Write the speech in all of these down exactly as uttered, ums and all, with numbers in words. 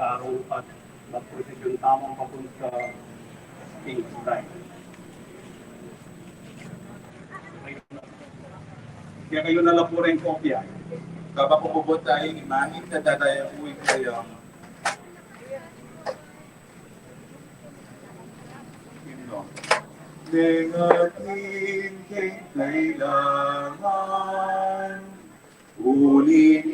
Karong pat, magprosesyon tamung papunta King's Drive. Kaya kayu na la pu ring kopya. Kabang pumubut tayu, imahin na dadaya pu ikayu. Himno. Neng atin keng kailangan, uli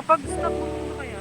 Pag-stop mo kaya?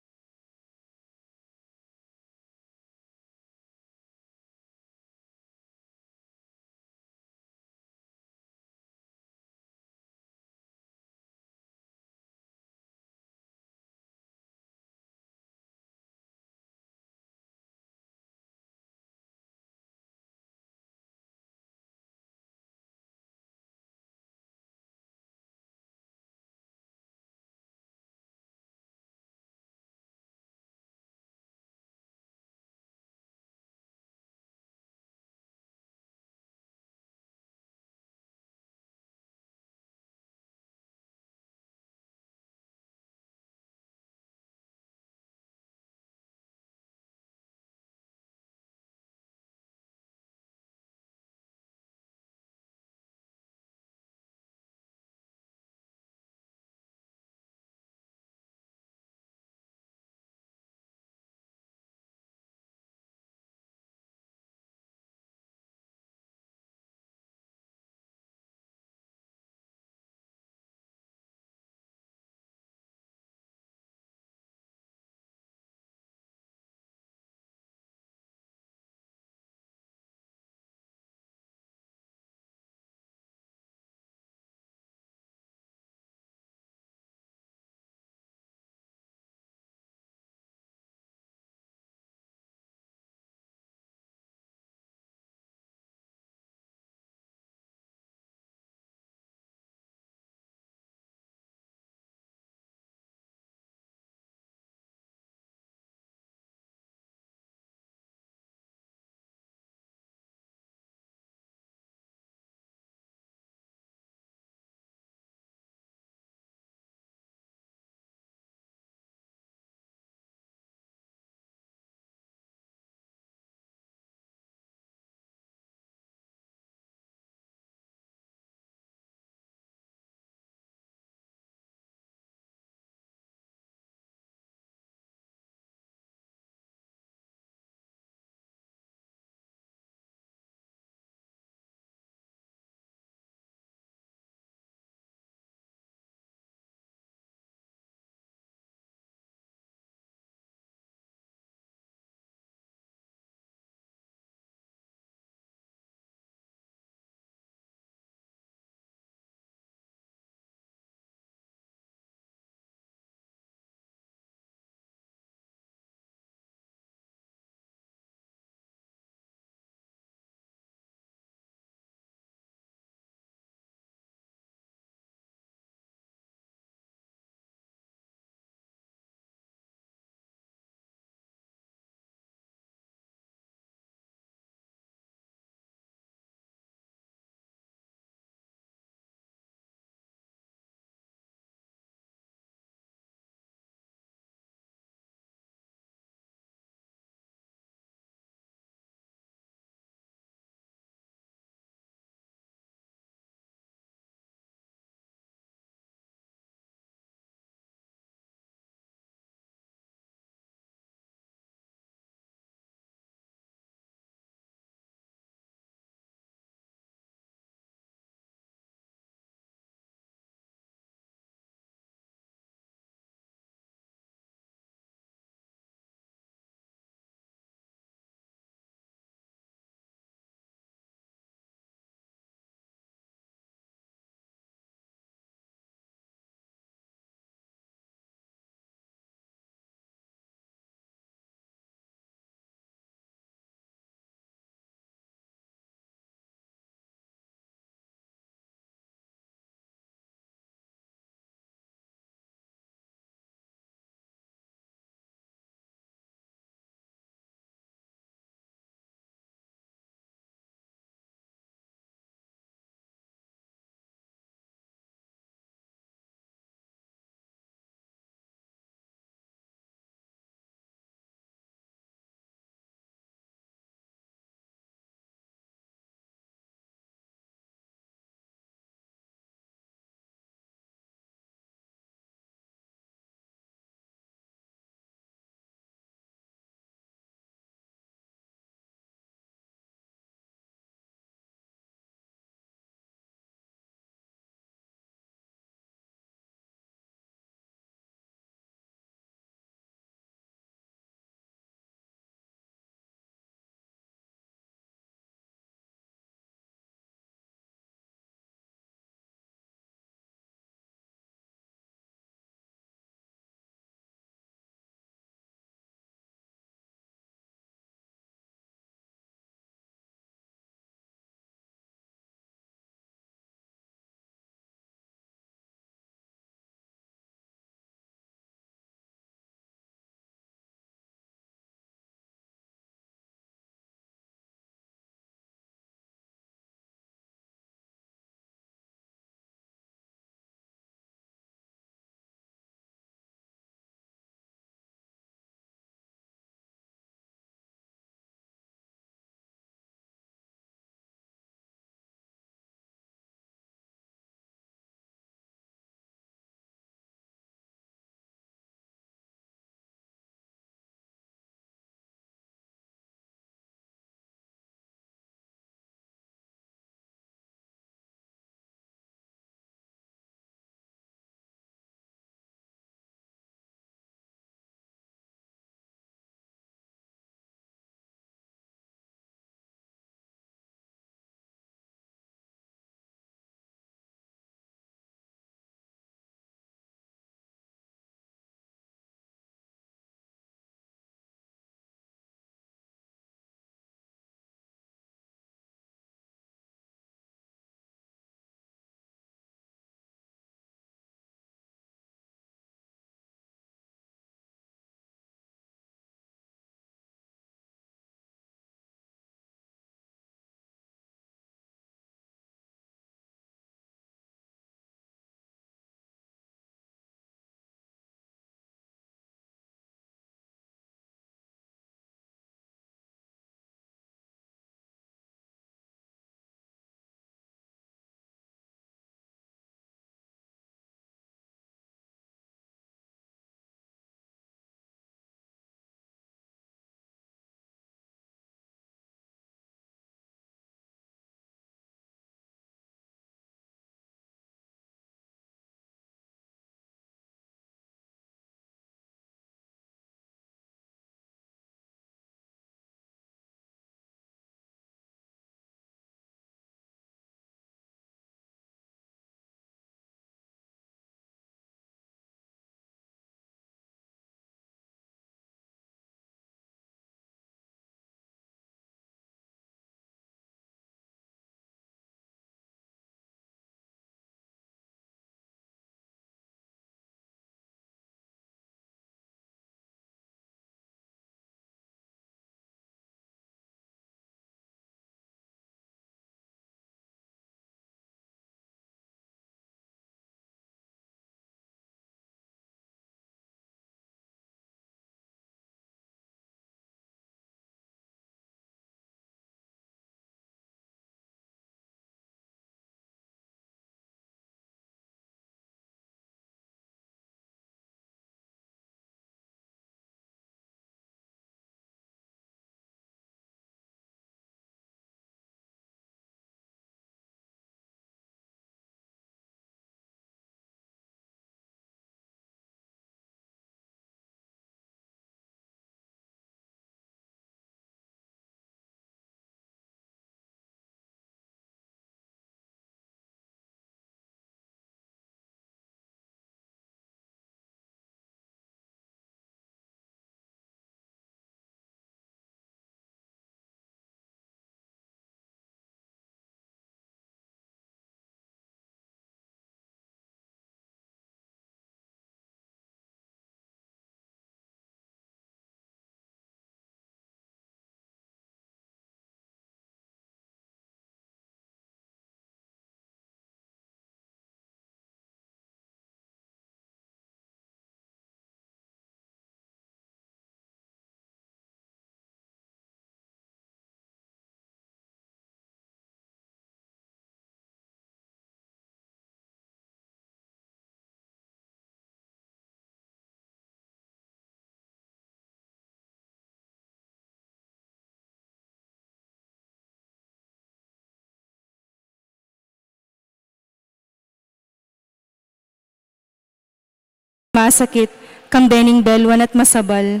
masakit, kambe ning belwan at masabal.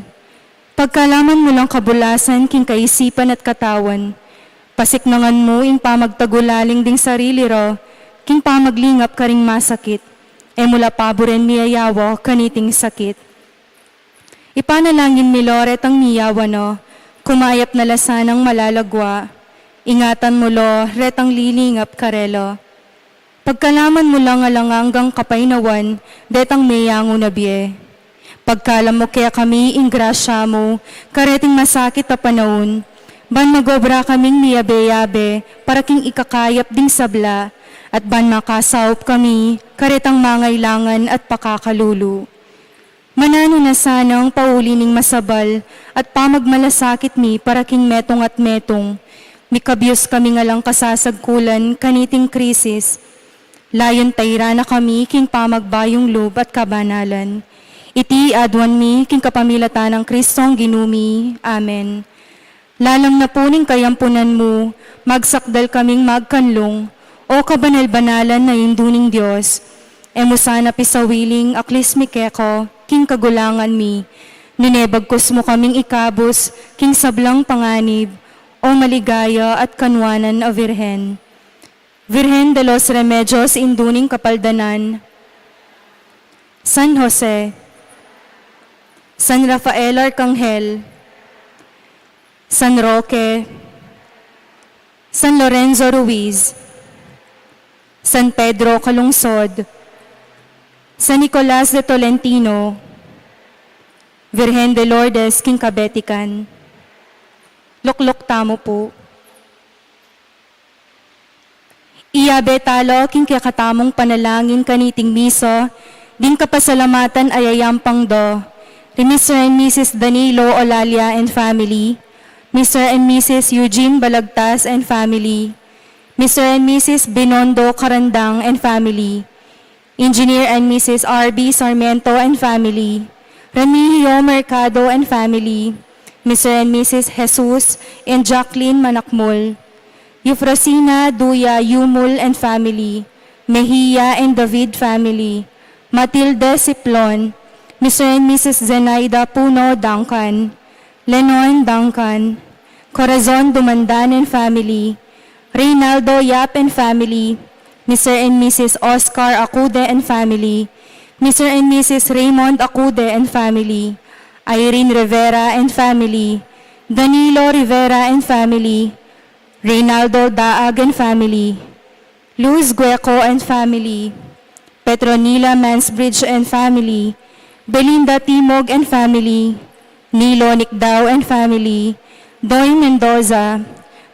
Pagkalaman mu lang kabulasan king kaisipan at katawan, pasiknangan mu ing pamagtagulaling ding sarili ra, king pamaglingap karing masakit, e mu la paburen miyayawa kaniting sakit. Ipanalangin mi lo retang miyawa na, kumayap na la sanang malalagwa, ingatan mu lo retang lilingap karela. Pagkalaman mu lang alang anggang kapaynawan, detang meyangu na bie. Pagkalam mu kekami ing grasya mu, kareting masakit a panaun, ban magobra kaming miyabe-yabe, para king ikakayap ding sabla, at ban makasaup kami, karetang mangailangan at pakakalulu. Mananu na sanang pauli ning masabal at pamagmalasakit mi para king metung at metung. Mikabyus kami nga lang kasasagkulan kaniting krisis. Layun tairan na kami king pamagbayung lub at kabanalan. Iti aduan mi king kapamilatan nang Kristong Ginu mi. Amen. Lalam na pu ning kayampunan mu, magsakdal kaming magkanlung, o kabanal-banalan a Indu ning Dios. E mu sana pisawiling aklis mi keka, king kagulangan mi. Nune bagkus mu kaming ikabus, king sablang panganib, o maligaya at kanwanan a Virgen. Virgen de los Remedios, Indu ning Kapaldanan. San Jose. San Rafael Arcangel. San Roque, San Lorenzo Ruiz, San Pedro Calungsod, San Nicolas de Tolentino, Virgen de Lourdes king Kabetikan. Lukluk tamu pu. Iyabe tala king kekatamung panalangin kaniting misa, ding kapasalamatan a yayampang da, ri Mister and Missus Danilo Olalia and family, Mister and Missus Eugene Balagtas and family, Mister and Missus Binondo Carandang and family, Engineer and Missus R B Sarmiento and family, Remigio Mercado and family, Mister and Missus Jesus and Jacqueline Manakmul, Eufrosina Duya Yumul and family, Mejia and David family, Matilde Siplon, Mister and Missus Zenaida Puno Duncan, Lenon Duncan, Corazon Dumandan and family, Reynaldo Yap and family, Mister and Missus Oscar Acude and family, Mister and Missus Raymond Acude and family, Irene Rivera and family, Danilo Rivera and family, Reynaldo Daag and family, Luz Gueco and family, Petronila Mansbridge and family, Belinda Timog and family, Nilo Nicdao and family, Doy Mendoza,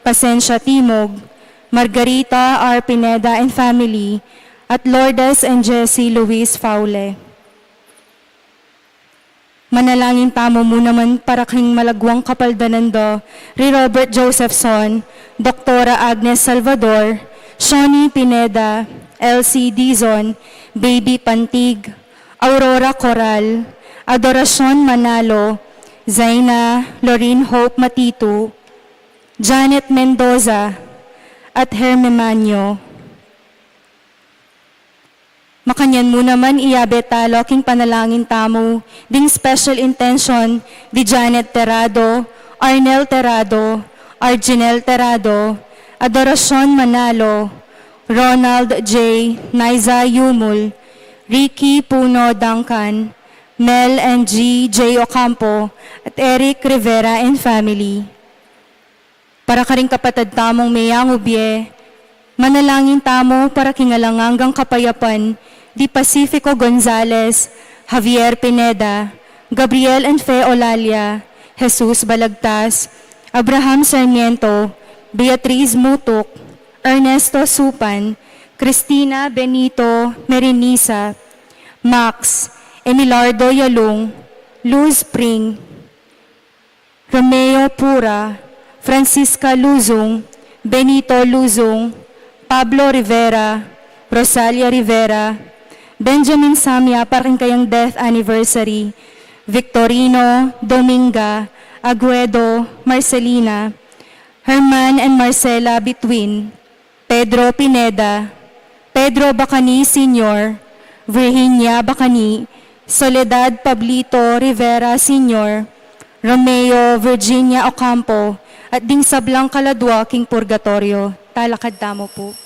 Pasensia Timog, Margarita R Pineda and family, at Lourdes and Jesse Luis Faule. Manalangin tamu mu naman para king malagwang kapaldanan da, ri Robert Josephson, Doktora Agnes Salvador, Shoni Pineda, Elsie Dizon, Baby Pantig, Aurora Coral, Adoracion Manalo, Zaina Lorraine Hope Matitu, Janet Mendoza, at Herme Manyo. Makanyan mu naman iyabe tala king panalangin tamu, ding special intention di Janet Terrado, Arnel Terrado, Arginel Terrado, Adoracion Manalo, Ronald J, Naiza Yumul, Ricky Puno Duncan, Mel and G J Ocampo, at Eric Rivera and family. Para karing kapatad tamung meyangu bie, manalangin tamu para king alang anggang kapayapan di Pacifico Gonzales, Javier Pineda, Gabriel and Fe Olalia, Jesus Balagtas, Abraham Sarmiento, Beatriz Mutuk, Ernesto Supan, Cristina Benito Merinisa, Max, Emilardo Yalung, Luz Pring, Romeo Pura, Francisca Luzung, Benito Luzung, Pablo Rivera, Rosalia Rivera, Benjamin Samia para king kayang death anniversary, Victorino, Dominga, Aguedo, Marcelina, Herman and Marcela Bitwin, Pedro Pineda, Pedro Bacani Senior, Virginia Bacani, Soledad Pablito Rivera Senior, Romeo Virginia Ocampo, at ding sablang kaladwa king purgatoryo. Talakad tamu pu.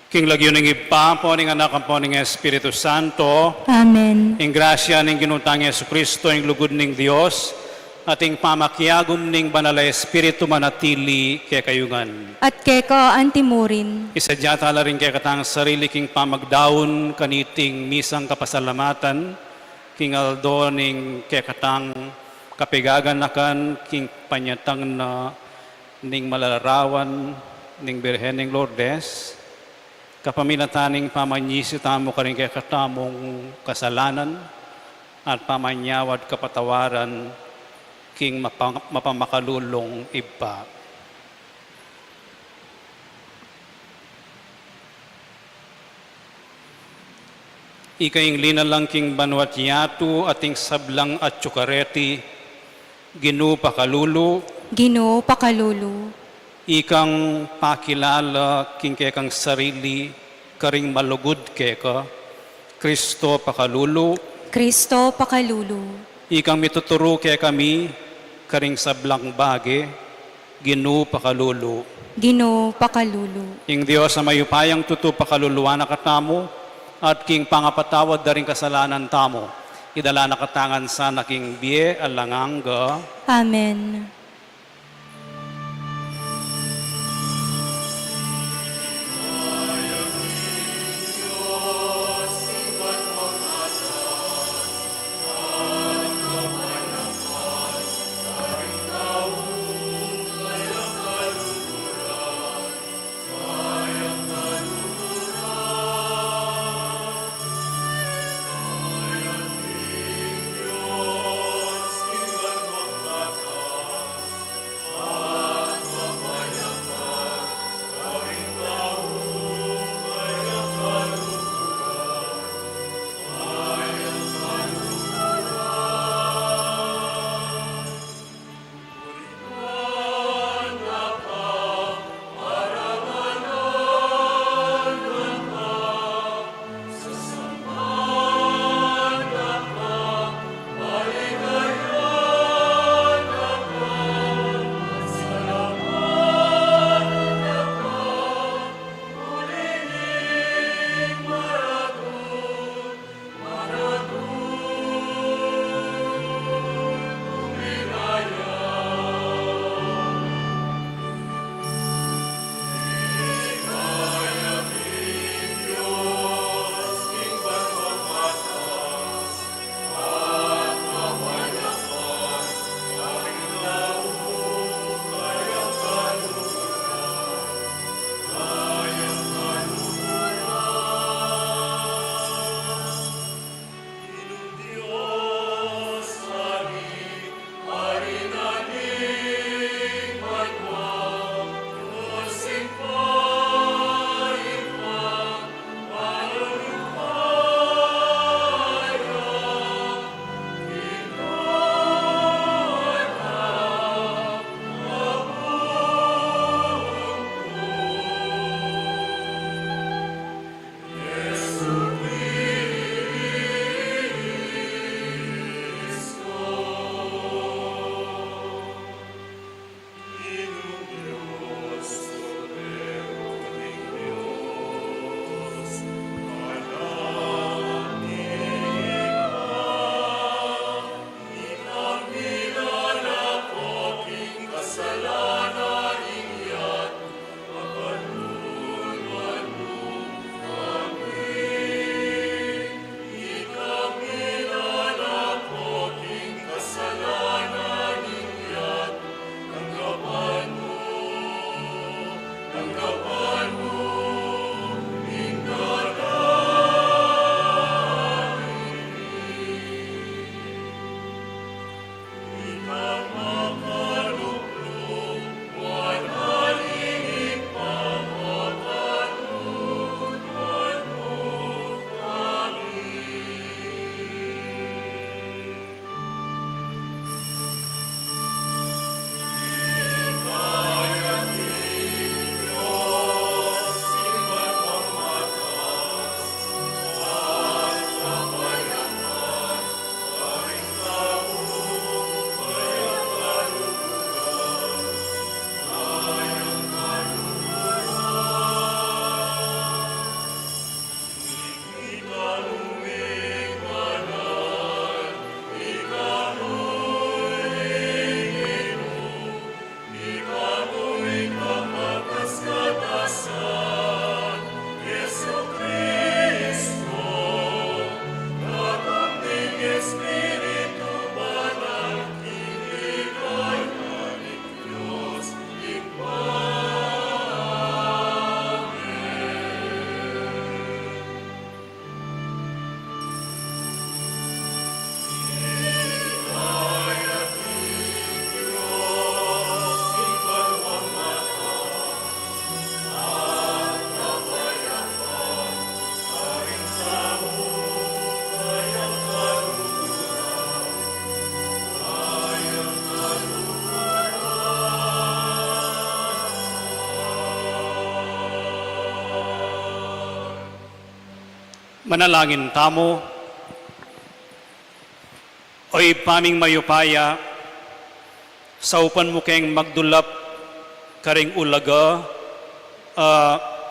King lagyu ning Ibpa, ampo ning Anak, ampo ning Espiritu Santo. Amen. Ing grasya ning Ginu tang Jesucristo, ing lugud ning Dios, at ing pamakiagum ning Banal a Espiritu manatili kekayu ngan. At keka antimurin. Isadya tala ring kekatang sarili king pamagdaun kaniting misang kapasalamatan, king aldo ning kekatang kapigaganakan, king panyatang na ning malalarawan ning Birhen ning Lourdes, kapamilatan ning pamanyisi tamu karing kekatamung kasalanan at pamanyawad kapatawaran king mapa-, mapamakalulung Ibpa. Ika ing linalang king banua't yatu at ing sablang atyu kareti, Ginu pakalulu. Ginu pakalulu. Ikang pakilala king kekang sarili karing malugud keka, Kristo pakalulu. Kristo pakalulu. Ikang mituturu kekami karing sablang bage, Ginu pakalulu. Ginu pakalulu. Ing Dios a mayupayang tutu pakaluluan na katamu, at king pangapatawad da ring kasalanan tamu, idala na katamu ngan sana king bie alang angga. Amen. Manalangin tamu. O Ibpa ming mayupaya, saupan mu keng magdulap karing ulaga a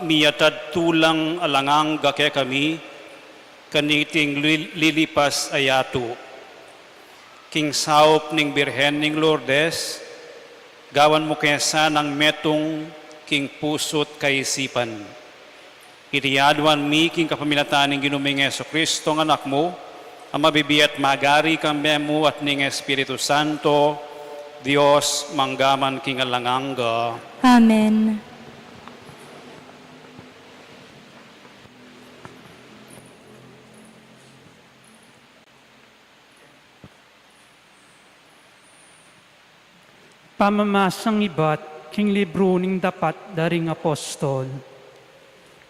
miyatad tulang alang angga kekami kaniting li-, lilipas a yatu. King saup ning Birhen ning Lourdes, gawan mu ke sanang metung king pusu't kaisipan. Iti aduan mi king kapamilatan ning Ginu ming Jesucristo, a Anak mu, a mabibie at magari kambe mu at ning Espiritu Santo, Dios, mangga man king alang angga. Amen. Pamamasang ibat king libru ning Dapat da ring Apostol.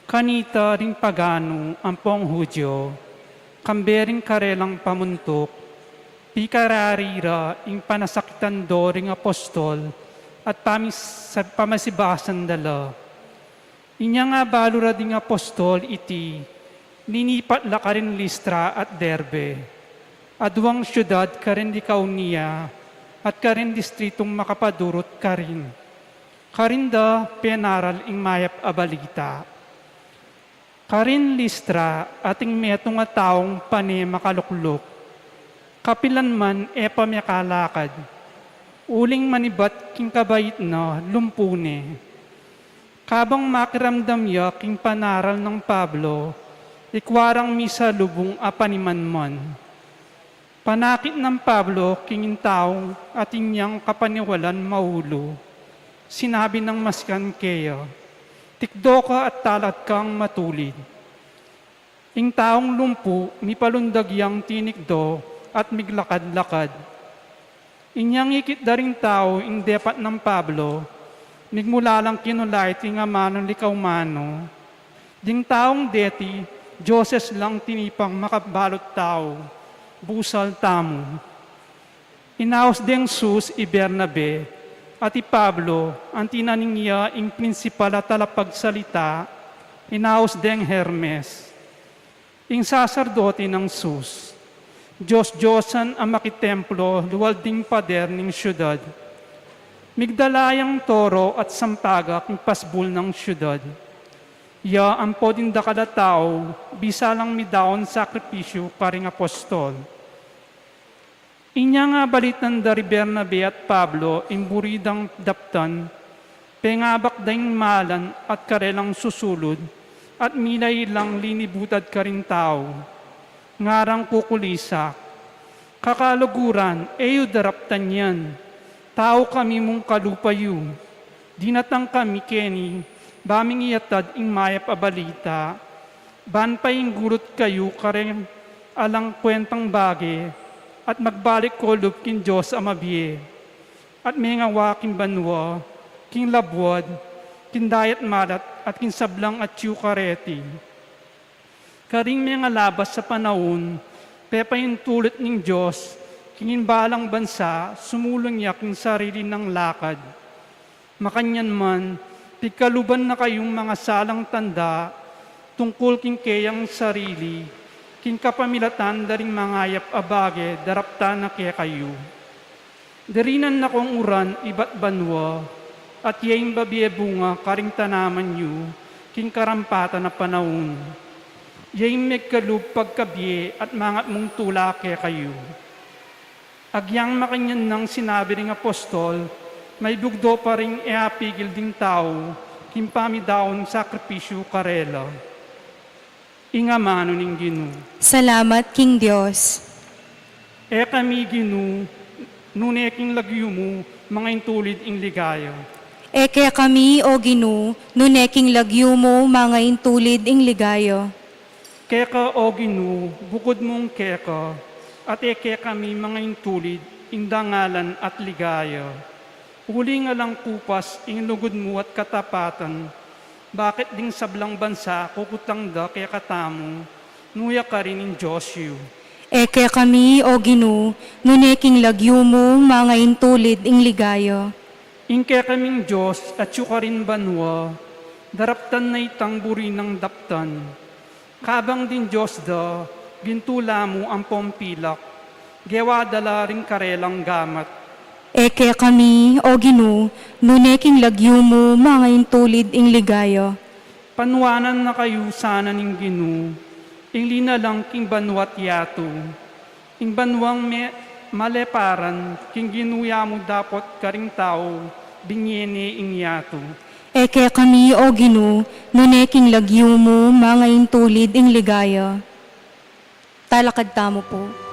Kanita ring paganu ampong Judio, kambe ring karelang pamuntuk, pikarari ra ing panasakitan do ring apostol at pamis-, pamasibasan da la. Inya nga balu ra ding apostol iti, linipat la karin Listra at Derbe, aduang siudad karin Licaonia at karin distritung makapadurut karin. Karin da penaral ing mayap a balita. Karin Listra atin metung a taung pane makalukluk. Kapilan man e pa mekalakad. Uling manibat king kabait na, lumpu ne. Kabang makiramdam ya king panaral nang Pablo, ikwa rang misalubung a panimanman. Panakit nang Pablo king taung atin yang kapaniwalan maulu. Sinabi nang masikan keya, "Tikdo ka at talakad kang matulid." Ing taung lumpu, mipalundag yang tinikdo at miglakad-lakad. Inyang ikit da ring tau ing depat nang Pablo, migmula lang kinulait ing amanung likaw manu. Ding taung deti, dioses lang tinipang makabalut tau, busal tamu. Inaus deng Sus i Bernabe at i Pablo, anti na ning iya ing prinsipal a talapagsalita, inaus deng Hermes. Ing saserdote nang Sus, dios-diosan a makitemplo lual ding pader ning siudad. Migdala yang toro at sampaga king pasbul nang siudad. Ya ampo ding dakal a tau, bisa lang midaun sakripisyu karing apostol. Inya nga balitan da ri Bernabe at Pablo ing buri dang daptan, pengabak da ing malan at karelang susulud, at milay lang linibutad karing tau. Ngarang kukulisak, "Kakaluguran, e yu daraptan yan. Tau kami mung kalupa yu. Dinatang kami keni, ba ming iyatad ing mayap a balita. Ban painggulut kayu karing alang kwentang bage, at magbalik kolub king Dios a mabie, at mengawa king banua, king labuad, king dayat malat, at king sablang atyu kareti." Karing mengalabas a panaun, pepaintulit ning Dios king imbalang bansa, sumulung ya king sarili nang lakad. Makanyan man, pigkaluban na kayung mangasalang tanda tungkul king keyang sarili, king kapamilatan da ring mangayap a bage daraptan na kekayu. Dirinan na kong uran ibat banua, at yeng babie bunga karing tanaman yu king karampatan a panaun. Yeng megkalub pagkabie at mangat mung tula kekayu. Agyang makanyan nang sinabi ring apostol, maibugdo pa ring e apigil ding tau king pamidaun sakripisyu karela. Ing amanu ning Ginu. Salamat king Dios. E kami, Ginu, nune king lagyu mu mangaintulid ing ligaya. E kekami, O Ginu, nune king lagyu mu mangaintulid ing ligaya. Keka, O Ginu, bukud mung keka, at e kekami mangaintulid ing dangalan at ligaya. Uling alang kupas ing lugud mu at katapatan, bakit ding sablang bansa kukutang da kekatamu, nu ya karin ing Dios yu? E kekami, O Ginu, nune king lagyu mu mangaintulid ing ligaya. Ing kekaming Dios, atyu karin banua, daraptan na itang buri nang daptan. Kabang ding dios da, gintu la mu ampong pilak, gewa da la ring karelang gamat. E kekami, O Ginu, nune king lagyu mu mangaintulid ing ligaya. Panuanan na kayu sana ning Ginu, ing linalang king banua't yatu. Ing banuang me-, maleparan, king Ginu ya mu dapot karing tau, binye ne ing yatu. E kekami, O Ginu, nune king lagyu mu mangaintulid ing ligaya. Talakad tamu pu.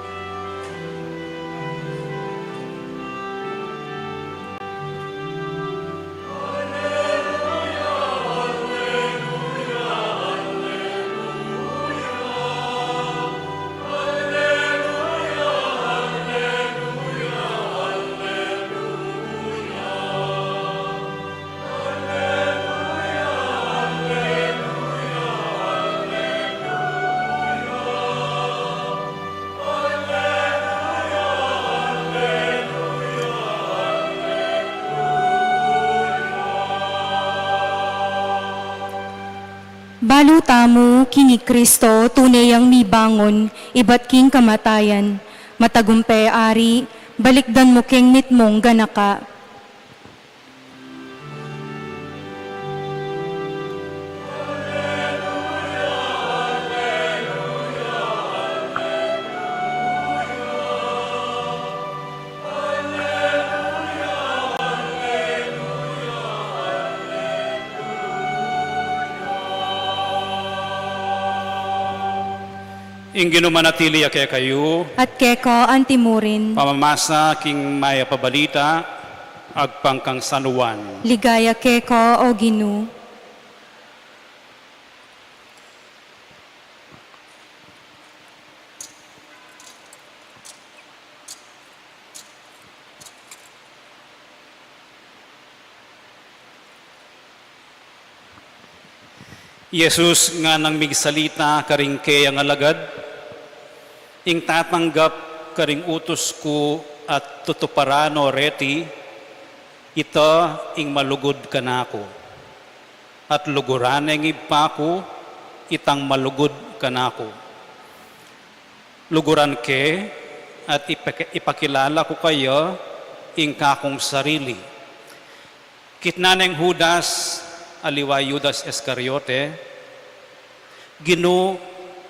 Balu tamu king i Kristo, tune yang mibangun ibat king kamatayan, matagumpe Ari, balikdan mu king mitmung ganaka. Ing Ginu manatili ya kekayu. At keka antimurin. Pamamasa king mayap a balita agpang kang San Juan. Ligaya keka, O Ginu. I Jesus nganang migsalita karing keyang alagad, ing tatanggap karing utus ku at tutuparan no reti, ita ing malugud kanaku. At luguran ne ing Ibpa ku, itang malugud kanaku. Luguran ke at ipake-, ipakilala ku kaya ing kakung sarili. Kitnan neng Judas, aliwa i Judas Iscariote, Ginu,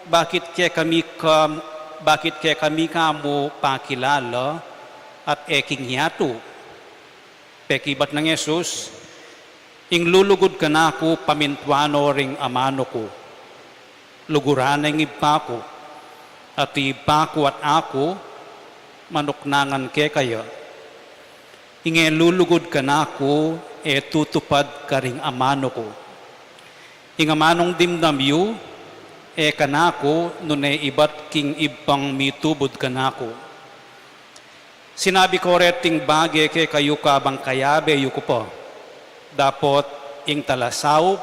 bakit kekami kam-, bakit kekami kamu pakilala at e king yatu? Pekibat nang Jesus, ing lulugud kanaku pamintuan no ring amanu ku. Luguran ne ing Ibpa ku, at i Ibpa ku at aku, manuknangan kekaya. Ing e lulugud kanaku, e tutupad karing amanu ku. Ing amanung dimdam yu, e kanaku, nune ibat king Ibpang mitubud kanaku. Sinabi ko reting bage kekayu kabang kayabe yu ku pa. Dapot ing Talasaup,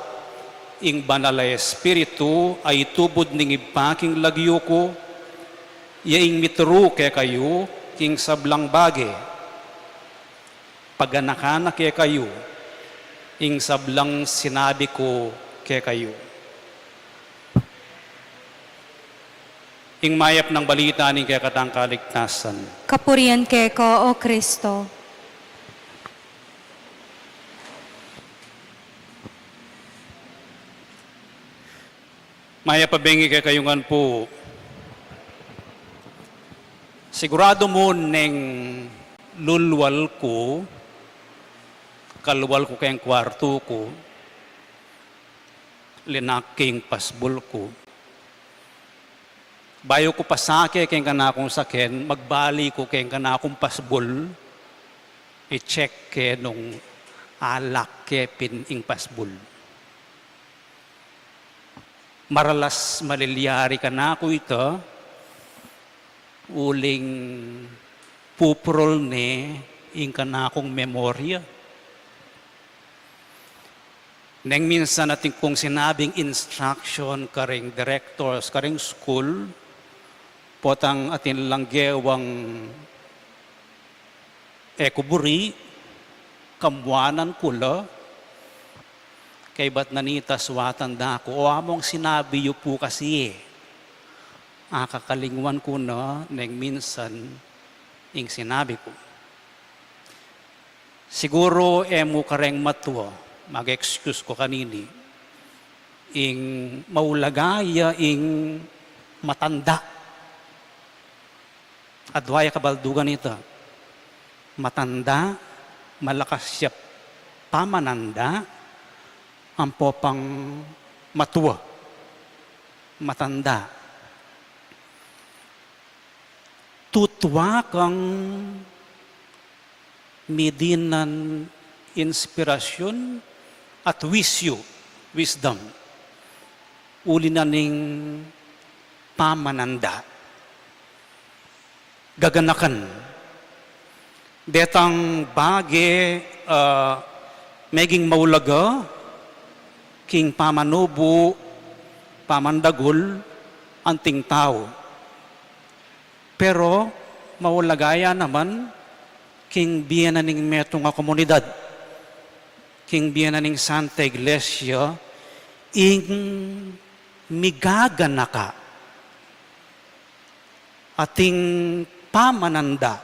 ing Banal a Espiritu a itubud ning Ibpa king lagyu ku, ya ing mituru kekayu king sablang bage. Paganakan na kekayu ing sablang sinabi ku kekayu. Ing mayap nang balita ning kekatang kaligtasan. Kapurian keka, O Kristo. Mayap a bengi kekayu ngan pu. Siguradu mu neng lulwal ku, kalwal ku keng kwartu ku, linak ke ing pasbul ku. Bayu ku pasake keng kanakung saken, magbali ku keng kanakung pasbul, i-check ke nung alak ke pin ing pasbul. Maralas malilyari kanaku ita, uling pupurul ne ing kanakung memorya. Neng minsan atin kung sinabing instruction karing directors, karing school, potang atin lang gewang e ku buri, kamuanan ku la, Kaybat na nita, suatan da ku, o among sinabi yu pu kasi e. Akakalingwan ku na neng minsan ing sinabi ku. Siguru e mu kareng matua, mag-excuse ku kanini, ing maulaga ya ing matanda. Adwa ya kabaldugan ita. Matanda, malakas ya pamananda, ampo pang matua. Matanda. Tutuakan mi dinan inspirasyun at wisyu, wisdom, uli na ning pamananda. Gaganakan. Detang bage, ah, meging maulaga king pamanubu, pamandagul, anting tau. Pero maulaga ya naman king bie na ning metung a komunidad, king bie na ning Santa Iglesia, ing migaganaka ating pamananda,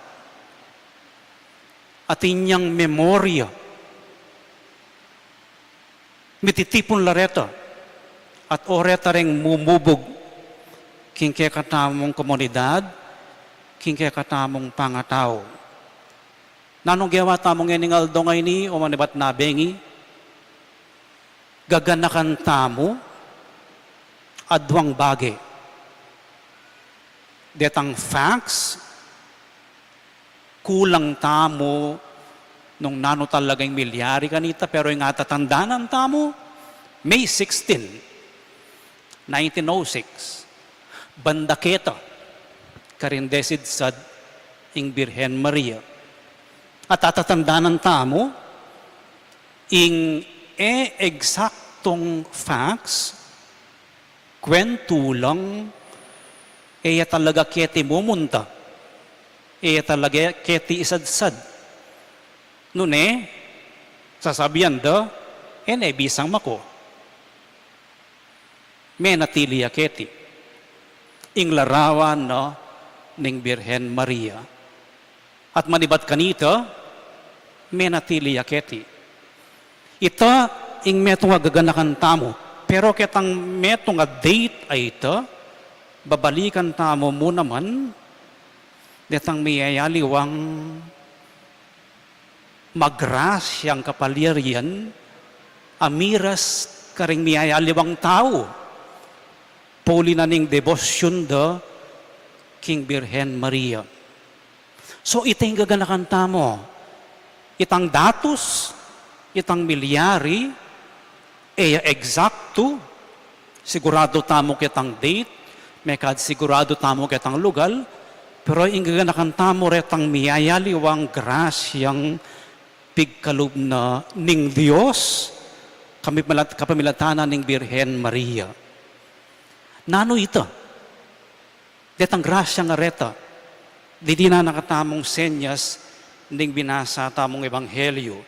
atin yang memorya. Mititipun la reta, at o reta reng mumubug king kekatamung komunidad, king kekatamung pangatau. Nanung gewa tamu ngening aldo ngeni, o manibat na bengi, gaganakan tamu, adwang bage. Detang facts, kulang tamu nung nanu talagang milyari kanita, pero ing atatandanan tamu, May sixteen, nineteen oh six, banda keta, karin desidsad ing Birhen Maria. At atatandanan tamu, ing e eksaktung facts, kwentu lang, e ya talaga keti mumunta, e ya talaga keti isadsad. Nune, sasabian da, e ne bisang mako. Menatili ya keti ing larawan na ning Birhen Maria. At manibat kanita, menatili ya keti. Ita ing metung a gaganakan tamu. Pero ketang metung a date a ita, babalikan tamu mu naman detang miyayaliwang magrasyang kapalyarian a miras karing miyayaliwang tau, pauli na ning debosyun da king Birhen Maria. So, ita ing gaganakan tamu, itang datus, itang milyari, e ya eksaktu, siguradu tamu ketang date, mekad siguradu tamu ketang lugal, pero ing gaganakan tamu retang miyayaliwang grasyang pigkalub na ning Dios, kami-, kapamilatan na ning Birhen Maria. Nanu ita? Detang grasya a reta, didinan na katamung senyas ning binasa tamung ebanghelyu.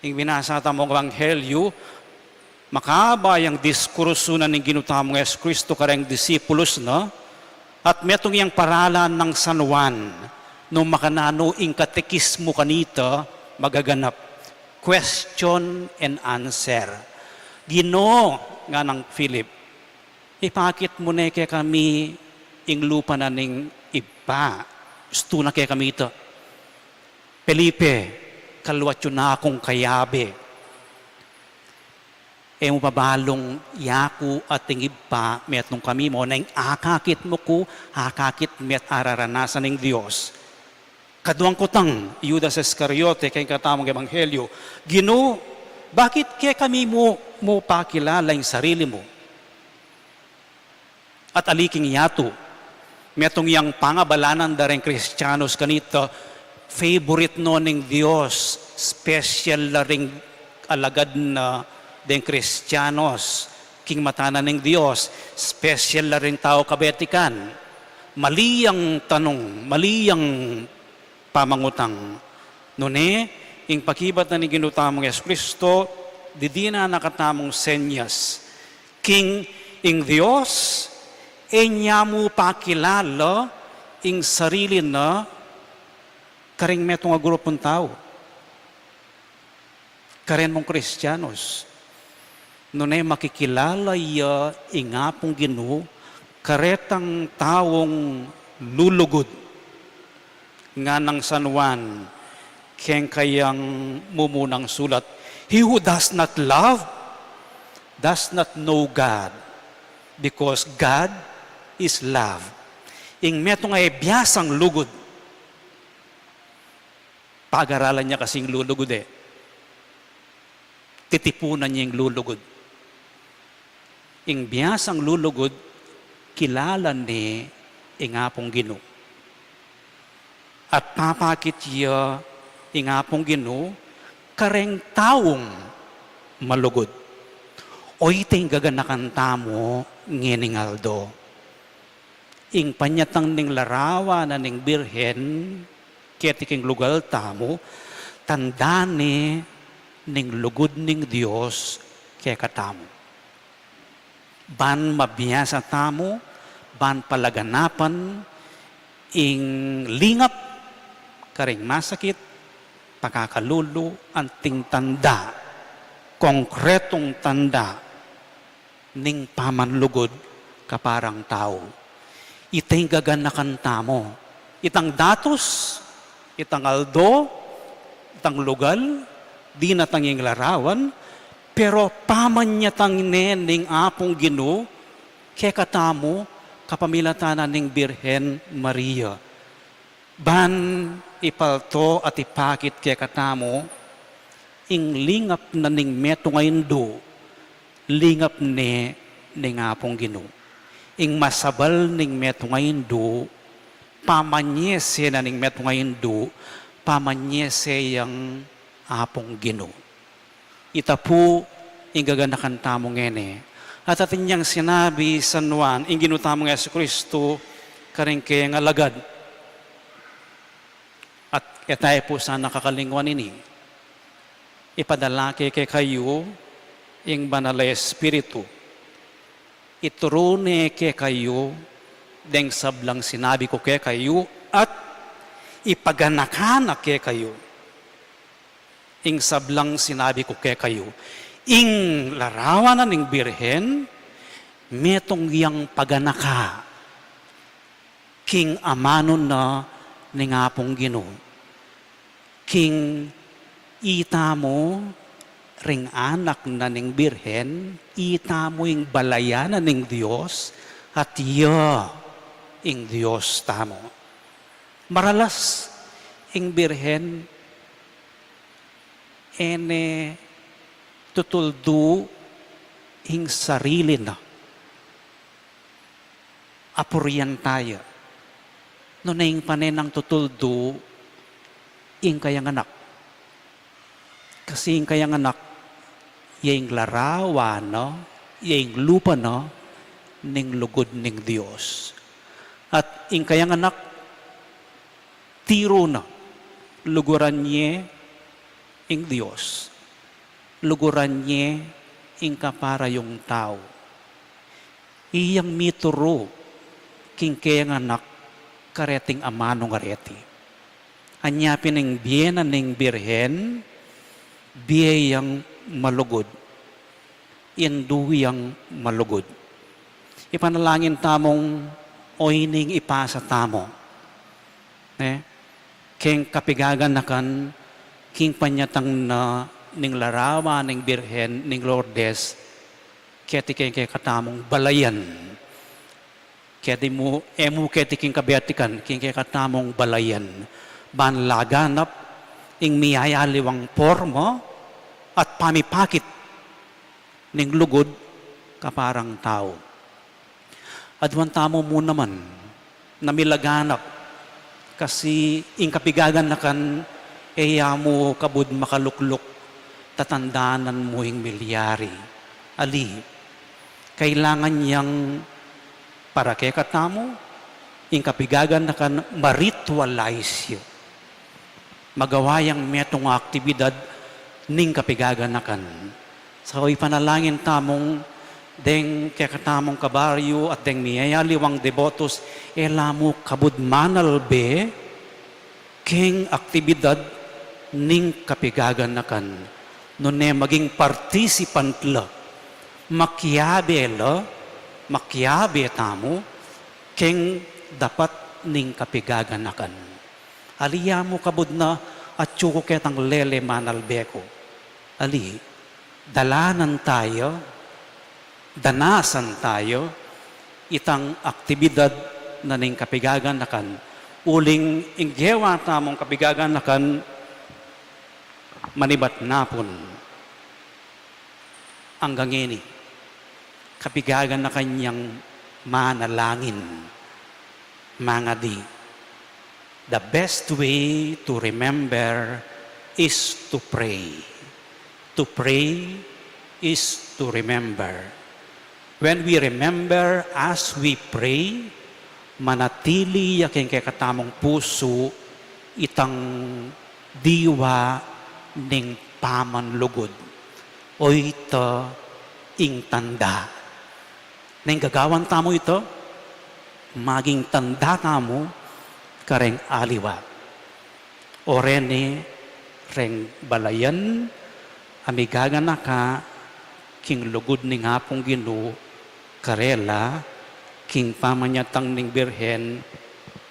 Ing binasa tamung ebanghelyu, makaba yang diskursu na ning Ginu tamung Jesucristo kareng disipulus na, at metung yang paralan nang San Juan, nung makananu ing katekismu kanita magaganap. Question and answer. Ginu, nganang Philip, ipakit mu ne kekami ing lupa na ning Ibpa. Ustu na kekami ita. Felipe, kaluat yu na kung kayabe. E mu pa balung yaku at ing Ibpa metung kami? Mo neng akakit mu ku, akakit met araranasan ning Dios. Kaduang kutang, Judas Iscariote, keng katamung ebanghelyu, Ginu, bakit kekami mu, mu pakilala ing sarili mu? At ali king yatu, metung yang pangabalanan da reng Kristianus kanita, favorite no ning Dios, special la ring alagad na deng Kristianus king mata na ning Dios, special la ring tau kabetikan. Mali yang tanung, mali yang pamangutang. Nune, ing pakibat na ning Ginu tamung Jesucristo, Didi na a katamung senyas king ing Dios e nya mu pakilala ing sarili na karing metung a grupung tau. Karen mung Kristianos, nune makikilala ya ing Apung Ginu karetang taung lulugud. Nganang San Juan keng kayang mumunang sulat, "He who does not love does not know God, because God is love." Ing metung a e biasang lugud, pagaralan ya kasi ing lulugud e. Titipunan ya ing lulugud. Ing biasang lulugud, kilala ne ing Apung Ginu. At papakit ya ing Apung Ginu kareng taung malugud. O iti ing gaganakan tamu ngening aldo. Ing panyatang ning larawan na ning Birhen keti king lugal tamu, tanda ne ning lugud ning Dios kekatamu. Ban mabiasa tamu, ban palaganapan ing lingap karing masakit, pakakalulu, anting tanda, konkretung tanda ning pamanlugud kaparang tau. Ita ing gaganakan tamu. Itang datus, itang aldo, itang lugal, dinatang ing larawan, pero pamanyatang ne ning Apung Ginu kekatamu kapamilatan na ning Birhen Maria. Ban ipalto at ipakit kekatamu ing lingap na ning metung a indu, lingap ne ning Apung Ginu. Ing masabal ning metung a indu, pamanyese na ning metung a indu, pamanyese yang Apung Ginu. Ita pu ing gaganakan tamu ngeni. At atin yang sinabi San Juan, ing Ginu tamung Jesucristo, karing kayang alagad. At e tamu pu sana kakalingwan ini. Ipadala ke kekayu ing Banal a Espiritu. Ituru ne kekayu deng sablang sinabi ku kekayu, at ipaganaka na kekayu ing sablang sinabi ku kekayu. Ing larawan na ning Birhen, metung yang paganaka king amanu na ning Apung Ginu. King itamu ring anak na ning Birhen, itamu ing balayan na ning Dios, at iya ing Dios tamu. Maralas ing Birhen, e ne tutuldu ing sarili na. Apurian taya. Nune ing pane nang tutuldu ing kayang anak. Kasi ing kayang anak, ya ing larawan na, ya ing lupa na ning lugud ning Dios. At ing kayang anak, tiru na, luguran ye ing Dios, luguran ye ing kapara yung tau. Iyang mituru king kayang anak kareting amanu ngareti. Anya pin ing bie na ning Birhen, bie yang malugud, indu yang malugud. Ipanalangin tamung o ining ipasa tamu, ne? Keng kapigaganakan, king panyatang na ning larawan ning Birhen ning Lourdes, keti keng kekatamung balayan. Keti mu, e mu keti king kabetikan, king kekatamung balayan. Ban laganap ing miyayaliwang porma at pamipakit ning lugud kaparang tau. Aduan tamu mu naman na milaganap, kasi ing kapigaganakan e ya mu kabud makalukluk, tatandanan mu ing milyari. Ali, kailangan yang para kekatamu, ing kapigaganakan ma-ritualize yu. Magawa yang metung a aktibidad ning kapigaganakan. So, ipanalangin tamung deng kekatamung kabaryu at deng miyayaliwang debotus, e la mu kabud manalbe keng aktibidad ning kapigaganakan, nune maging participant la, makiabe la, makiabe tamu keng dapat ning kapigaganakan. Ali, ya mu kabud na atyu ku ketang lele manalbe ku. Ali, dalanan taya, danasan taya itang aktibidad na ning kapigaganakan, uling ing gewa tamung kapigaganakan manibat na pun anggang ngeni, kapigaganakan yang manalangin, mangadi. The best way to remember is to pray. To pray is to remember. When we remember as we pray, manatili ya keng kekatamung pusu itang diwa ning pamanlugud. O ita ing tanda. Neng gagawan tamu ita, maging tanda tamu kareng aliwa. O reni reng balayan a migaganaka king lugud ning Apung Ginu karela king pamanyatang ning Birhen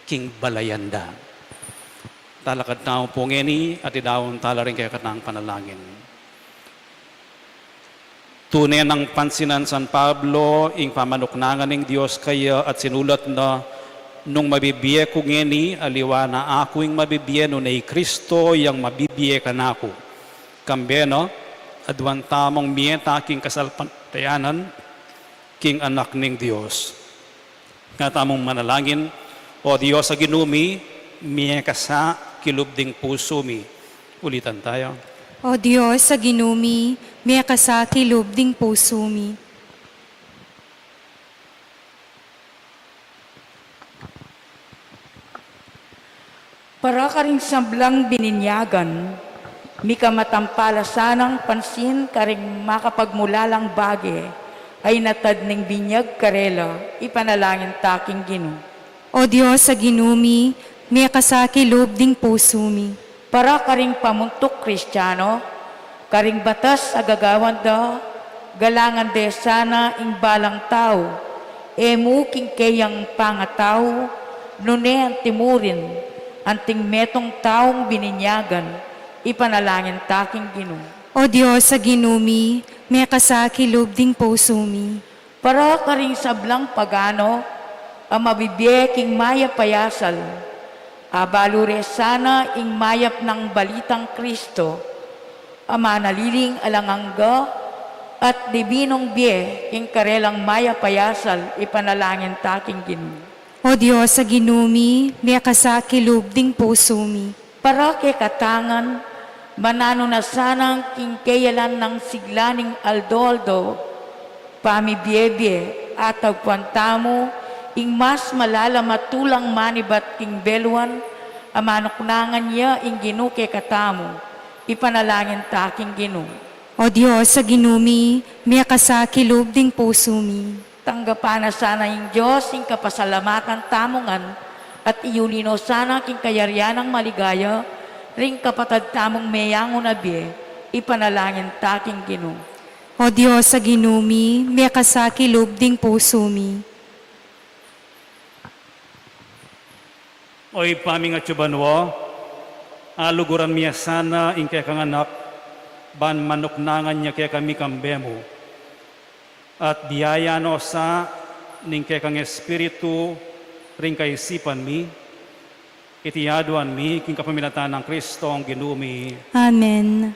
king balayan da. Talakad tamu pu ngeni at idaun tala ring kekatang panalangin. Tune nang pansinan San Pablo ing pamanuknangan ning Dios kaya at sinulat na, "Nung mabibie ku ngeni, aliwa na aku ing mabibie, nune i Kristo yang mabibie kanaku." Kambe na, aduan tamung mie ta king kasalpantayanan king Anak ning Dios. Nga tamung manalangin. O Dios a Ginu mi, mie ka sa kilub ding pusu mi. Ulitan taya. O Dios a Ginu mi, mie ka sa kilub ding pusu mi. Para karing sablang bininyagan, mikamatampala sanang pansin karing makapagmulalang bage a inatad ning binyag karela, ipanalangin ta king Ginu. O Dios a Ginu mi, mie ka sa kilub ding pusu mi. Para karing pamuntuk Kristiano, karing batas a gagawan da, galangan de sana ing balang tau, e mu king keyang pangatau, nune anti mu rin, anting metung taung bininyagan, ipanalangin ta king Ginu. O Dios a Ginu mi, mie ka sa kilub ding pusu mi. Para karing sablang pagano a mabibie king mayap a yasal, abalu re sana ing mayap nang balitang Kristo, a manaliling alang angga at dibinung bie king karelang mayap a yasal, ipanalangin ta king Ginu. O Dios a Ginu mi, mie ka sa kilub ding pusu mi. Para kekatang ngan, mananu na sanang king keyalan nang sigla ning aldo-aldo, pamibiebie, atagpuan tamu ing mas malalam a tulang manibat king beluan, a manuknangan ya ing Ginu kekatamu, ipanalangin ta king Ginu. O Dios a Ginu mi, mie ka sa kilub ding pusu mi. Tanggapan na sana ing Dios ing kapasalamatan tamu ngan, at iyuli no sana king kayarian nang maligaya ring kapatad tamung meyangu na bie, ipanalangin ta king Ginu. O Dios a Ginu mi, mie ka sa kilub ding pusu mi. O Ibpa ming atsu banua, aluguran mi ya sana ing kekang Anak, ban manuknangan ya kekami kambe mu. At biyayaan no sa ning kekang Espiritu ring kaisipan mi, iti aduan mi king kapamilatan nang Kristong Ginu mi. Amen.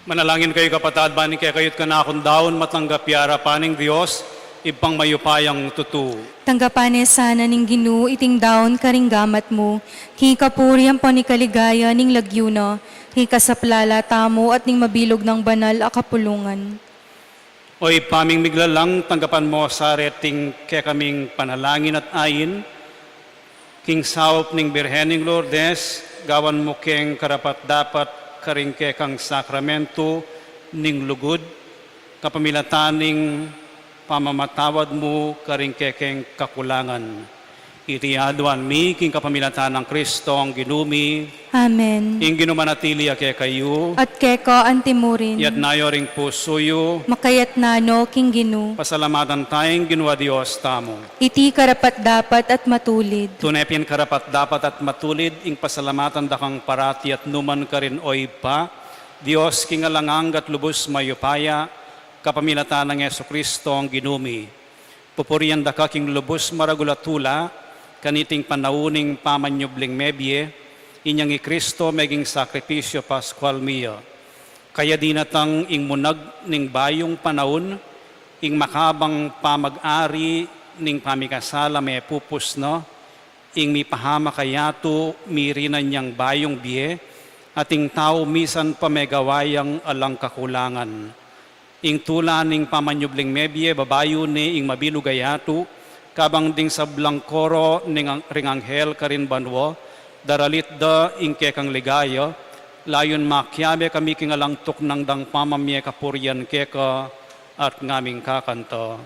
Manalangin kayu, kapatad, ban ing kekayu't kanakung daun matanggap ya king arapan ning Dios, Ibpang mayupayang tutu. Tanggapan ne sana ning Ginu iting daun karing gamat mu, king kapurian ampon king kaligayan ning lagyu na, king kasaplalan tamu at ning mabilug nang banal a kapulungan. O Ibpa ming miglalang, tanggapan mu sa reting kekaming panalangin at ain, king saup ning Birhen ning Lourdes, gawan mu keng karapat-dapat karing kekang sakramentu ning lugud, kapamilatan ning pamamatawad mu karing kekeng kakulangan. Iti aduan mi king kapamilatan nang Kristong Ginu mi. Amen. Ing Ginu manatili ya kekayu. At keka antimurin. Iyatas yu ring pusu yu. Makayatas no king Ginu. Pasalamatan taya ing Ginu a Dios tamu. Iti karapat-dapat at matulid. Tune pin karapat-dapat at matulid ing pasalamatan da kang parati at nukarin man, O Ibpa, Dios king alang angga at lubus mayupaya, kapamilatan nang Jesukristong Ginu mi. Pupurian da ka king lubus maragul a tula, kaniting panaun ning pamanyubling mebie, inyang i Kristo meging sakripisyu Paskual mi ya. Kaya dinatang ing munag ning bayung panaun, ing makabang pamag-ari ning pamikasala mepupus na, ing mipahamak a yatu mirinan yang bayung bie, at ing tau misan pa megawa yang alang kakulangan. Ing tula ning pamanyubling mebie babayu ne ing mabilug a yatu, kabang ding sablang koro ning ang-, ring anghel karin banua, daralit da ing kekang ligaya, layun makiabe kami king alang tuknang dang pamamie kapurian keka at ngaming kakanta.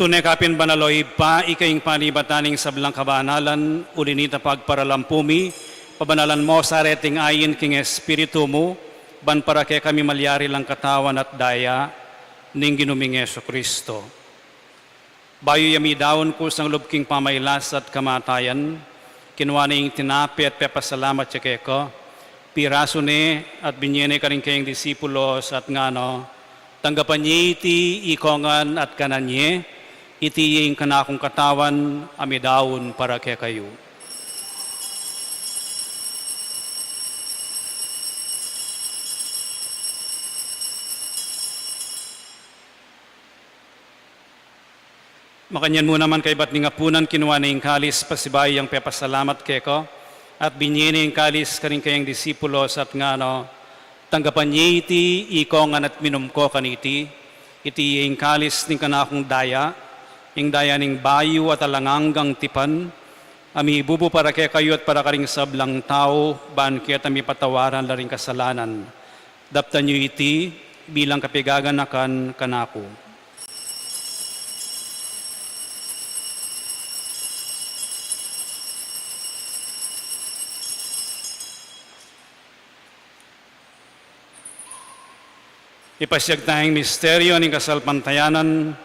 Tune ka pin banal, o Ibpa, ika ing panibatan ning sablang kabanalan, uli na nita pagparalampu mi, pabanalan mo sa reting ain king Espiritu mu, ban para kekami malyari lang katawan at daya ning Ginu ming Jesucristo. Bayu ya midaun kusang lub king pamailas at kamatayan, kinua ne ing tinape at pepasalamat ya keka, pirasu ne at binye ne karing kayang disipulos at ngana, tanggapan ye iti ikongan at kanan ye, iti ing kanakung katawan a midaun para kekayu. Makanyan mu naman kaybat ning apunan, kinua ne ing kalis, pasibayu yang pepasalamat keka, at binye ne ing kalis karing kayang disipulos at ngana, tanggapan ye iti ikongan at minum ko kaniti, iti ing kalis ning kanakung daya, ing daya ning bayu at alang anggang tipan, a mibubu para kekayu at para karing sablang tau, ban keta mipatawaran la ring kasalanan. Daptan yu iti bilang kapigaganakan kanaku. Ipasiag taya ing misteryu ning kasalpantayanan.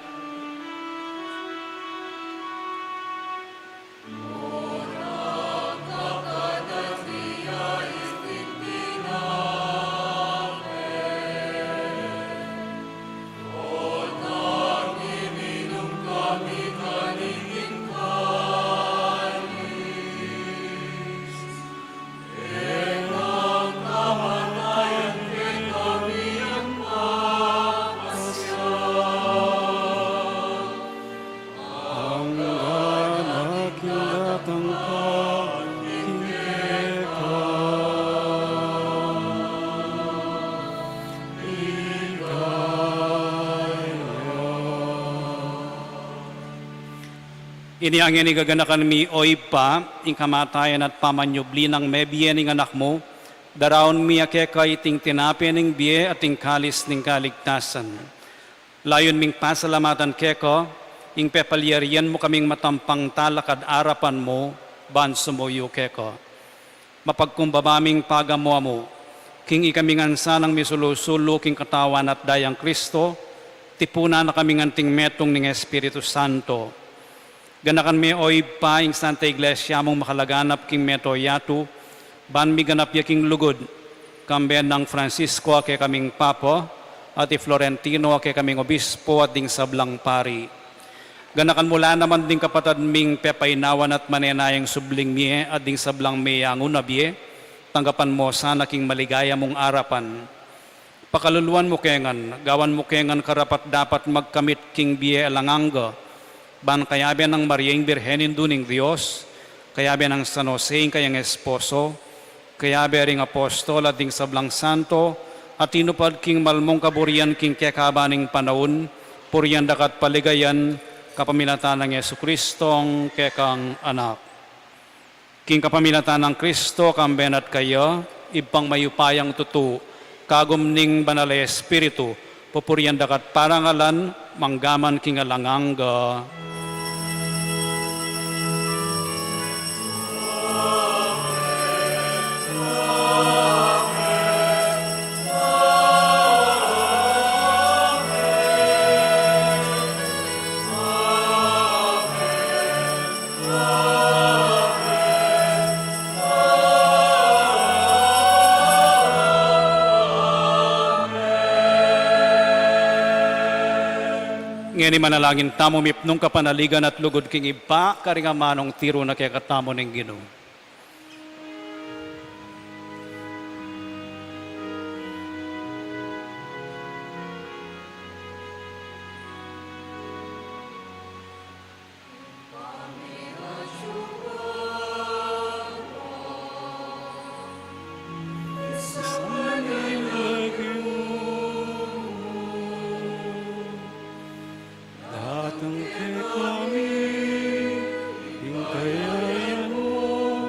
Anggang aking datang ka, king keka ikaya. Ini ngeni gaganakan mi, o Ibpa, ing kamatayan at pamanyubli nang mebie ning Anak mu, daraun mi ya keka iting tinape ning bie at ing kalis ning kaligtasan. Layun ming pasalamatan keka, ing pepalyarian mu kaming matampang talakad arapan mu, ban sumuyu keka. Mapagkumbaba ming pagamu-amu, king ikami ngan sanang misulu-sulu king katawan at dayang Kristo, tipunan na kaming anting metung ning Espiritu Santo. Ganakan me, o Ibpa, ing Santa Iglesia mung makalaganap king mabilug a yatu, ban miganap ya king lugud, kambe nang Francisco a kekaming Papa, at i Florentino a kekaming Obispo, at ding sablang pari. Ganakan mu la naman ding kapatad ming pepainawan at manenayang subling mie, at ding sablang meyanguna bie, tanggapan mu sana king maligaya mung arapan. Pakaluluan mu ke ngan, gawan mu ke ngan karapat-dapat magkamit king bie alang angga, ban kayabe nang Maria ing Birhen Indu ning Dios, kayabe nang San Jose ing kayang esposo, kayabe ring apostol at ding sablang santo, a tinupad king malmung kaburian king kekaban ning panaun, purian da ka at paligayan, kapamilatan nang Jesucristong kekang Anak. King kapamilatan nang Kristo, kambe na at kaya, Ibpang mayupayang tutu, kagum ning Banal a Espiritu, pupurian da ka at parangalan, mangga man king alang angga. Ngeni manalangin tamu mipnung kapanaligan at lugud king Ibpa, karing amanung tiru na kekatamu ning Ginu. Datang kekami ing kayarian mu,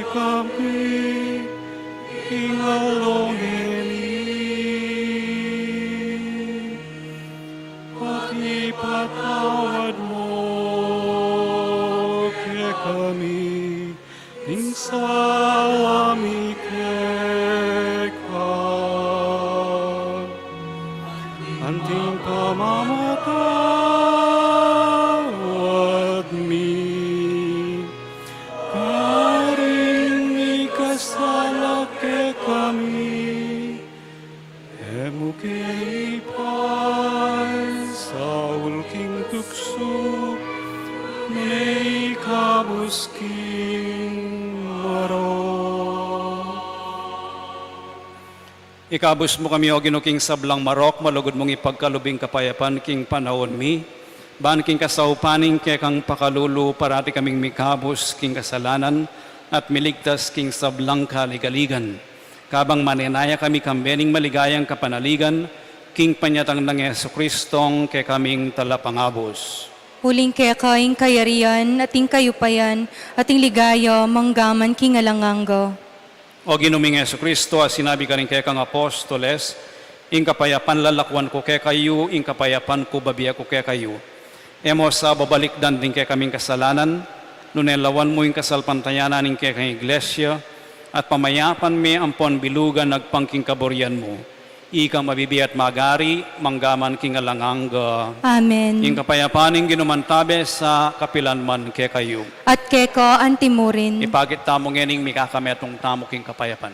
kami king aldo ngeni, at ipatawad mu kekami ing sala mi keka, anti ing pamamatawad mi karing mikasala kekami. E mu ke ipaisaul king tuksu, nune ikabus king marok. Ikabus mu kami, O Ginu, king sablang marok, malugud mung ipagkalub ing kapayapan king panaun mi, ban king kasaupan ning kekang pakalulu parati kaming mikabus king kasalanan at miligtas king sablang kaligaligan. Kabang manenaya kami kambe ning maligayang kapanaligan, king panyatang nang Jesucristong kekaming Talapangabus. Uling keka ing kayarian, at ing kayupayan, at ing ligaya, manggaman king alang angga. O Ginu ming Jesucristo, a sinabi karing kekang apostoles, ing kapayapan lalakuan ku kekayu, ing kapayapan ku babie ku kekayu. E mu sa babalikdan ding kekaming kasalanan, nune lawan mu ing kasalpantayanan ning kekang Iglesia, at pamayapan me ampon bilugan agpang king kaburian mu. Ikang mabibie at magari, manggaman king alang angga. Amen. Ing kapayapan ning Ginu mantabe sa kapilan man kekayu. At keka antimurin. Ipakit tamu ngening mikakametung tamu king kapayapan.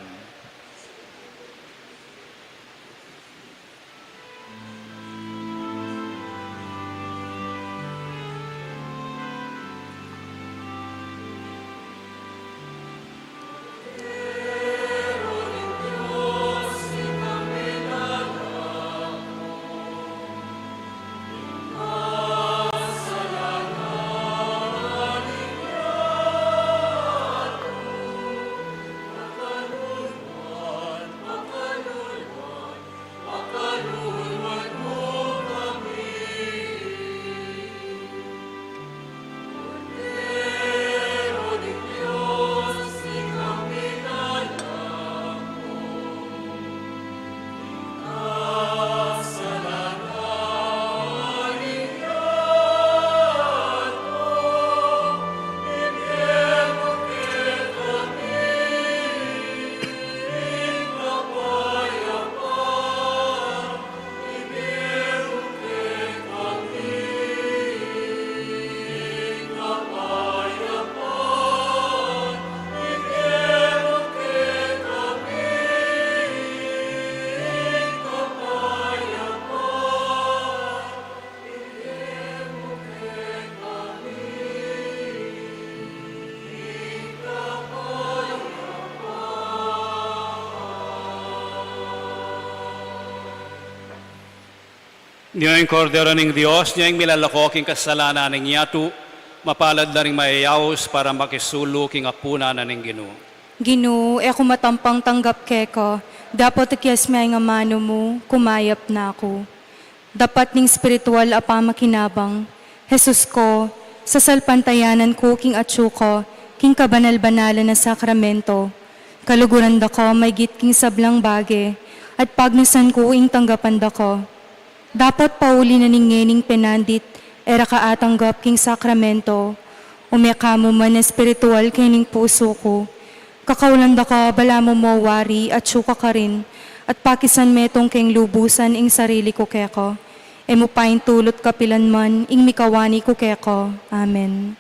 Nia ing Kordero ning Dios, nia ing milalako king kasalanan ning yatu. Mapalad la ring mayayaus para makisulu king apunan ning Ginu. Ginu, e ku matampang tanggap keka, dapot ikyas me ing amanu mu, kumayap na ku. Dapat ning espiritual a pamakinabang, Jesus ko, sasalpantayanan ku king atsu ka king kabanal-banalan a sakramento. Kaluguran da ka maygit king sablang bage, at pagnusan ku ing tanggapan da ka. Dapot pauli na ning ngening penandit e ra ka atanggap king sakramento, ume ka mu man espiritual kening pusu ku. Kakaulan da ka balamu mo wari atsu ka karin, at pakisan metung keng lubusan ing sarili ku keka. E mu paintulut kapilan man ing mikawani ku keka. Amen.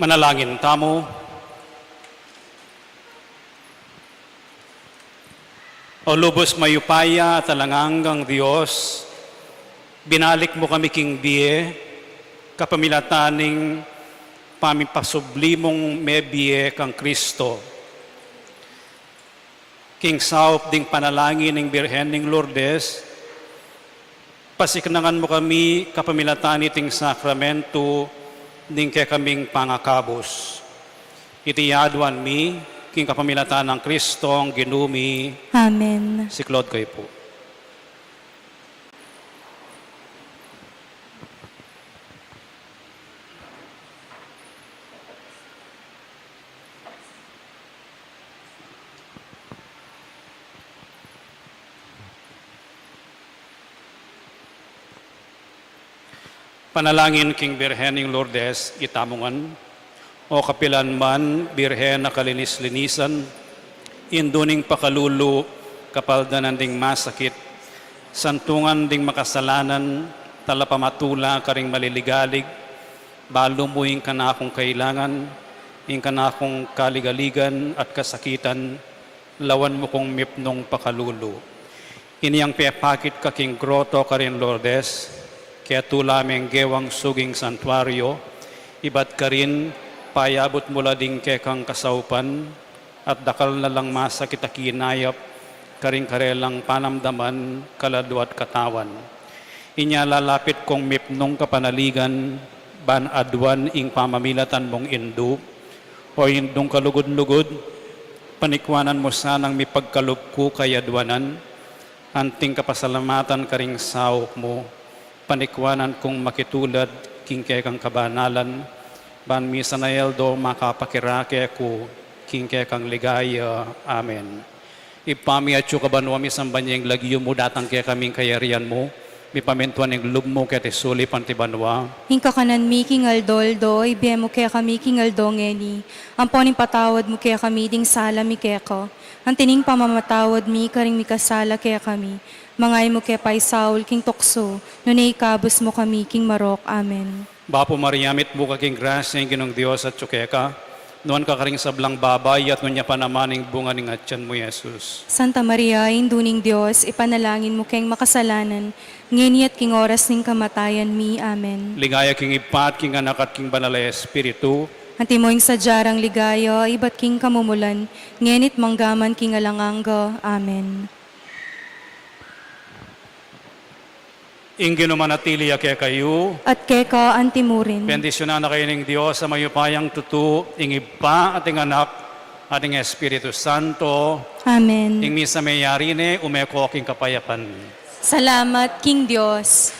Manalangin tamu. O lubus mayupaya at alang anggang Dios, binalik mu kami king bie, kapamilatan ning pamipasubli mung mebie kang Kristo. King saup ding panalangin ning Birhen ning Lourdes, pasiknangan mu kami kapamilatan niting sakramentu ning kekaming pangakabus. Iti aduan mi king kapamilatan nang Kristong Ginu mi. Amen. Siklaud kayu pu. Panalangin king Birhen ning Lourdes, itamu ngan. O kapilan man, Birhen a kalinis-linisan, Indu ning pakalulu, kapaldanan ding masakit, santungan ding makasalanan, talapamatula karing maliligalig, balu mu ing kanakung kailangan, ing kanakung kaligaligan at kasakitan, lawan mu kung mipnung pakalulu. Inyang pepakit ka king groto karin Lourdes, ketula meng gewang suging santuario, ibat karin payabut mu la ding kekang kasaupan, at dakal na lang masakit a kinayap karing karelang panamdaman, kaladua at katawan. Inya lalapit kung mipnung kapanaligan, ban aduan ing pamamilatan mung Indu, O Indung kalugud-lugud, panikwanan mu sanang mipagkalub ku kayaduanan, anting kapasalamatan karing saup mu, panikwanan kung makitulad king kekang kabanalan, ban misan a aldo makapakirake ku king kekang ligaya. Amen. Ibpa mi atsu ka banua, misamban ya ing lagyu mu, datang kekami ing kayarian mu, mipamintuan ing lub mu keti sulip anti banua. Ing kakanan mi king aldo-aldo, ibie mu kekami king aldo ngeni, ampon ipatawad mu kekami ding sala mi keka, anti ning pamamatawad mi karing mikasala kekami, manga e mu ke paisaul king tuksu, nune ikabus mu kami king marok. Amen. Bapu Maria, mitmu ka king grasya, ing Ginung Dios atsu keka, nuan ka karing sablang babai, at nuan ya pa naman ing bunga ning atian mu, Jesus. Santa Maria, Indu ning Dios, ipanalangin mu keng makasalanan, ngeni at king oras ning kamatayan mi. Amen. Ligaya king Ibpa, at king Anak, at king Banal a Espiritu. Antimo ing sadya rang ligaya, ibat king kamumulan, ngeni at mangga man king alang angga. Amen. Ing Ginu manatili ya kekayu. At keka anti mu rin. Bendisyunan na kayu ning Dios a mayupayang tutu, ing Ibpa, at ing Anak, at ing Espiritu Santo. Amen. Ing misa meyari ne, ume ko king kapayapan. Salamat king Dios.